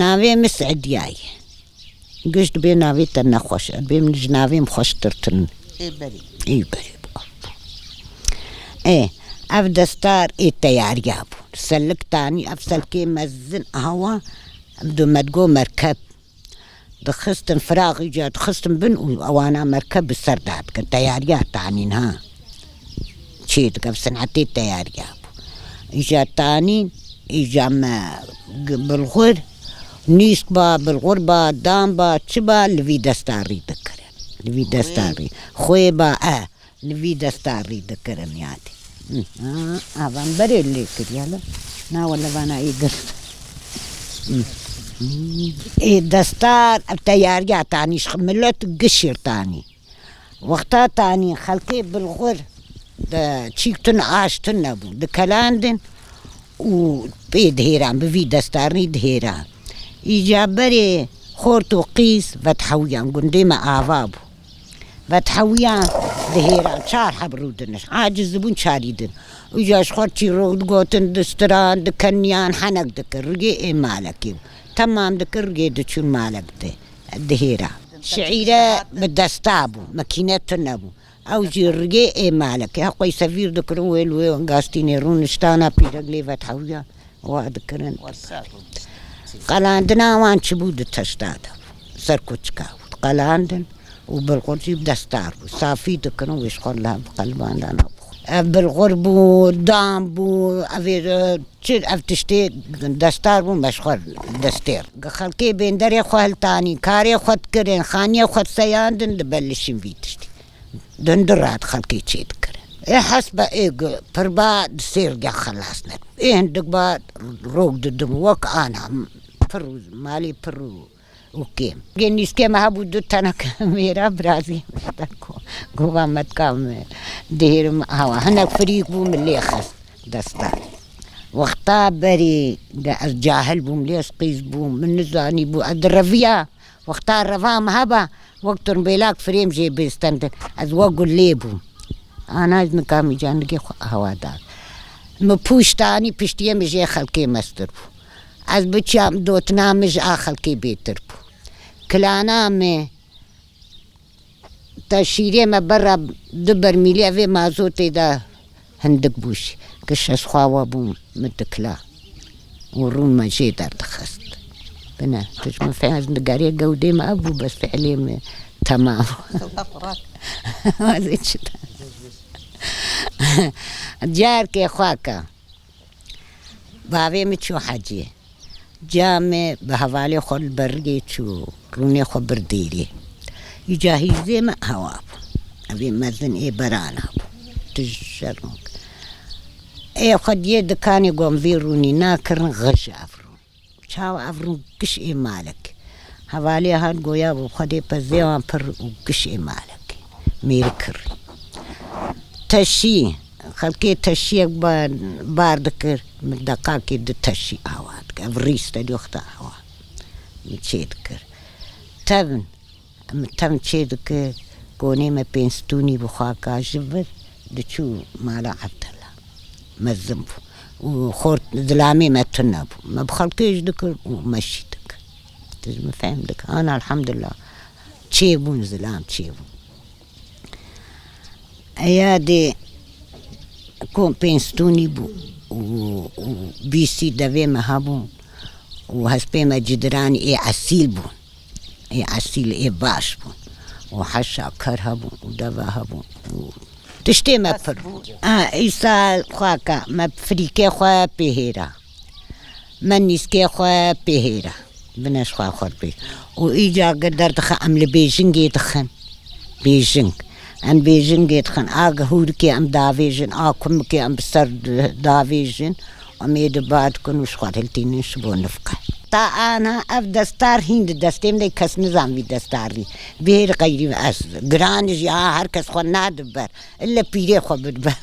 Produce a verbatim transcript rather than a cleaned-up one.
Navê min Seediya ye. Giş dibê navê te nexweş e. Dibê min ji navê min xweştir tune. Ê berê. Ê berê. Ê, ev destar ê teyariya bû. Selik tanî, ev selkê mezin awa, em du me digo merkeb. Dixistin firaxî ca, dixistin bin û ewana merkeb bi ser dadikin. Teyariya tanîn ha. Çê dike, bi sinetê teyariya bû. Îca tanîn, îca me g-, bilxur, nîsk ba, bilxur ba, dan ba, çi ba, li vî destarî dikirin. Li vî destarî. Xwê ba, e. Li vî destarî dikirin yadî. Hı. Ha, avan berê lê kiriye li. Na wele vana ê girt. Hı. Hı. Ê destar, ev teyariya tanî ji milet gişir tanî. Wexta tanî xelkê bilxur de çîk tune aş tune bû. Dikelandin û pê dihêran, bi vî destarî dihêran. Îca berê xort û qîz vethewiyan, gundê me ava bû. Vethewiyan dihêran, çar heb rûdiniş. Aciz dibûn çarî din. Îca ji xwe çîrok digotin, distiran, dikeniyan, henek dikir. Rigê ê malekê bû. Temam dikir, rigê diçûn malek di-, dihêra. Şiîre bi desta bû, mekîne tune bû. Ew jî rigê ê malekê. Heqoy sevîr dikirin, wê li wê gastînê rûniştana pîrek lê vethewiyan. Wa dikirin. Qelandina wan çi bû di teşta de bû. Ser koçika bû. Qelandin û bilxur jî bi destar bû. Safî dikirin wê ji xwe li hev qelibandana bixwe. Ev bilxur bû, dan bû, ev ê, çi, ev tiştê destar bû, me ji xwe destêr. Xelkê bênderê xwe hiltanî, karê xwe dikirin, xaniyê xwe diseyandin, dibelişîn vî tiştî. Dindira xelkê çê dikirin. Ê hesbe ê gu-, pir ba di sêr ge xelas nebû. Ê hindik ba rok didim wek ana pir û malê pir û, û kêm. Gê nîskê me hebû du teneke mêra birazî me de ku, gova me dika me dihêrim hewa. Hinek firîk bû min lê xist desta. Wexta berê de ez cahil bûm, lê ez qîz bûm, min nizanî bû, ez direviya. Wexta reva min heba, wek turbêlak firêm jê bêstendin. Ez wek gulê bûm. Ana ez nikamî canigê xwe hewa da. Min pûş tanî piştiyê min jê xelkê mestir bû. Ez biçiyam dotina min ji a xelkê bêtir bû. Kilana min Te şîrê me berra du bermîlê evê mazotê de hindik bû jî. Giş ez xwe we bûm min dikila. Û rûn me jê derdixist. Bine, tu ji min fê-, ez digerê gewdê me ev bû, bes fiilê me temam. Wazê çi de. Carkê xwe ke. Bavê min çû hecê. Ca me bi hevalê xwe li ber riyê çû, rûnê xwe bir dêrê. Îca hîzê me hewa bû. Evê mezin ê berana bû. Tu ji şerm ke. Ê xwe diyê dikanê got vî rûnî nakirin, xij ev rûn. Çawa ev rûn giş ê malek. Hevalê hat goya bû Xwedê pezê wan pir û giş ê malek. Mêri kirî. Teşî, xelkê teşiyek ba-, bar dikir, min deqakê du teşî awa dikir. Ev rîs te diyo xta awa. Min çê dikir. Tevin, min tevin çê dikir, gonê me pênc stûnî bi xwe ka ji vir, diçû mala Evdela. Mezin bû. Û xort zilamê me tune bû. Me bi xelkê jî dikir û me şî dikir. Tu ji min fehm dikir. Ana elhamdulillah. Çêbûn zilam, çêbûn. Eya dê kom pênc stûnî bû û, û bîsî devê me hebûn û hespê me cidiranî ê esîl bûn. Ê esîl ê baş bûn. Û heşa ker hebûn û deve hebûn û tiştê me pir bû. Ha, îsal xwaka me firîkê xwe pê hêra. Me nîskê xwe pê hêra. Bine ji xwe xwe pê. Û îca gir derdixe em li bêjingê dixin. Bêjing. Em bêjingê dixin. A hûrikê em davêjin, a kumikê em bi ser davêjin. Em ê di ba dikin û ji xwe hiltînin ji bo nifqe. Heta ana ev destar hîn di destê min de, kes nizan vî destarî. Bêr xeyrî ez. Giran jî ha her kes xwe nadiber. Ille pîrê xwe bidiber.